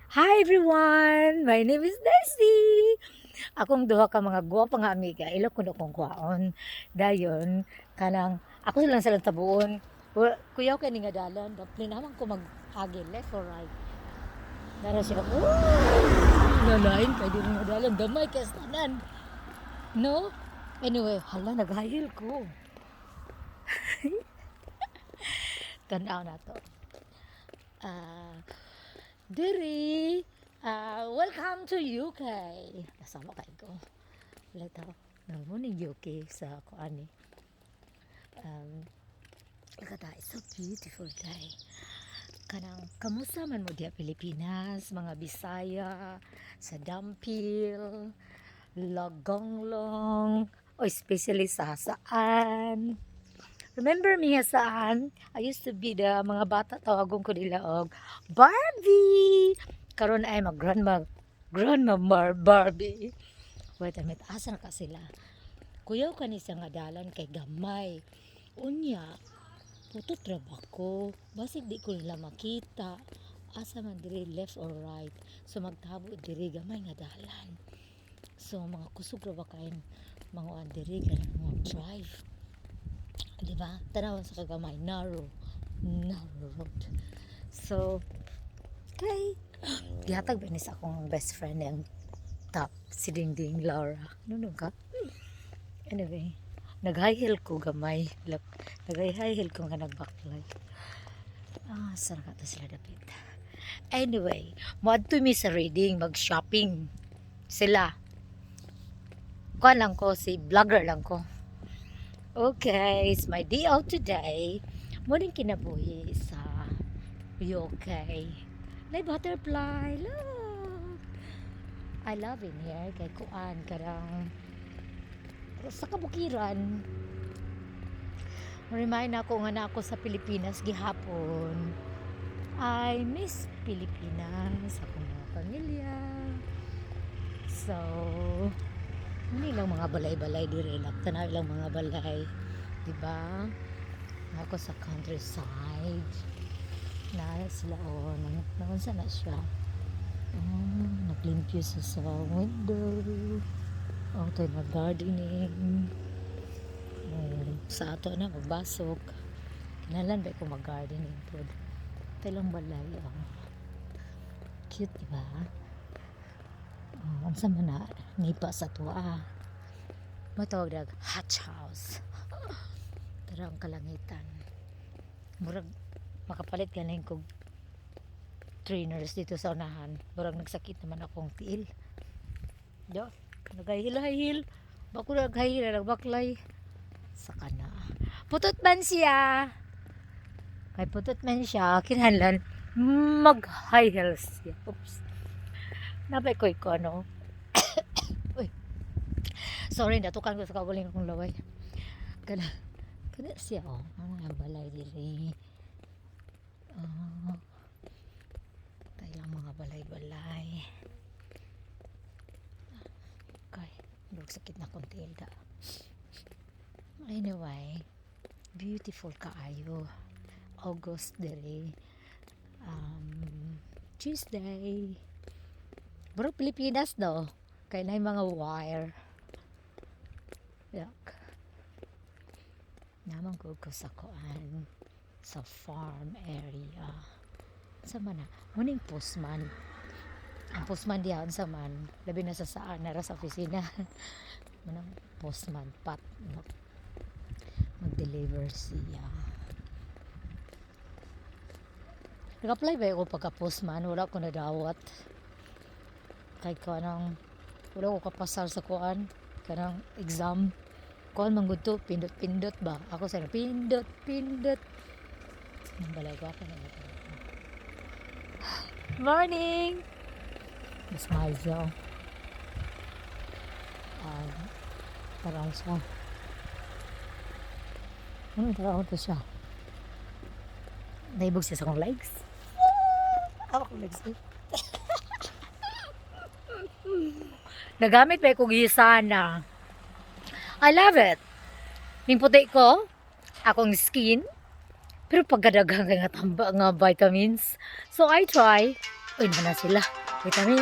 Hi everyone! My name is Nessie! Akong duha ka mga gwapa nga amiga, ila kuno kong kuhaon. Dayon, kanang ako silang silang tabuon. Kuyaw kay ni nga dalan, dapli naman ko mag-agi left or right. Dara siya, oh! Lalain kay diri nga dalan, gamay kay sa tanan. No? Anyway, hala, nag-high ko. Tanaw na to. Ah, diri, welcome to UK. Nasama kay ko. Wala tao. Mo ni UK sa kuan ni. Look at that. It's so beautiful day. Kanang, kamusta man mo diya Pilipinas, mga Bisaya, sa Dampil, Lagonglong, o especially sa Saan. Remember me, Saan? I used to be the mga bata, tawagon ko nila og Barbie. Karon ay mag grandma, grandma Barbie. Wait a minute, asa na ka sila? Kuyaw ka ni siya nga dalan kay gamay. Unya, putot ra ba ko? Basig di ko nila makita. Asa man diri, left or right? So magtabo diri, gamay nga dalan. So mga kusog ra ba kayong mga uan diri kanang mga drive. Di ba? Tanawan sa kagamay, narrow, narrow road. So, okay. Gihatag ba ni sa akong best friend ang top, si Dingding Laura. Ano ka? Anyway, nag-high heel ko gamay. Look, nag-high heel ko nga nagbaklay. Ah, saan ka to sila dapit? Anyway, moadto mi sa Reading, mag-shopping sila. Kuan lang ko, si vlogger lang ko. Okay, it's my day out today. Morning kinabuhi sa UK. May butterfly. Look. I love in here kay kuan karang sa kabukiran. Remind ako nga na ako sa Pilipinas gihapon. I miss Pilipinas, akong mga pamilya. So, hindi lang mga balay-balay dire, tanaw ilang mga balay, di ba? Ako sa countryside. Na sila oh, nang naunsa na siya. Oh, naglimpyo siya sa window. Oh, ito na gardening. Oh, sa ato na magbasok. Kinahanglan ba ko mag-gardening pod? Ito lang balay oh. Cute, di ba? Oh, unsa man na nipa sa tuwa. Matawag dag hatch house. Tara ang kalangitan. Murag makapalit ganin kog trainers dito sa unahan. Murag nagsakit naman akong tiil. Do, nagahil-hil. Bako naghahil, nagbaklay. Saka na. Putot man siya. Kay putot man siya, kinahanglan mag high heels siya. Oops. Nabay ko ko ano. Uy. Sorry, natukan ko sa kaugaling akong laway. Kana kana siya oh. Ano ang balay diri? Oh. Tayo lang mga balay-balay. Okay, sakit na akong tilda. Anyway, beautiful kaayo. August diri. Tuesday. Bro, Pilipinas do. Kay na mga wire. Yak. Naman ko sa kuan sa farm area. Sa man na, muning postman. Ang postman diha sa man, labi na sa saan nara sa opisina. Munang postman pat mag-deliver siya. Nag-apply ba ako pagka postman? Wala ko nadawat. Kay kanang wala ko kapasar sa kuan kanang exam. Kuan man gud to, pindot-pindot ba? Ako sa pindot, pindot. Nang balay ko ako na. Morning! Miss Maisel. Parang siya. Ano taraw to siya? Naibog siya sa akong legs. Ah, akong legs eh. Nagamit pa kong Usana. I love it. Ning puti ko, akong skin, pero pagkadaghang nga tamba nga vitamins. So I try. Uy, na sila. Wait a minute.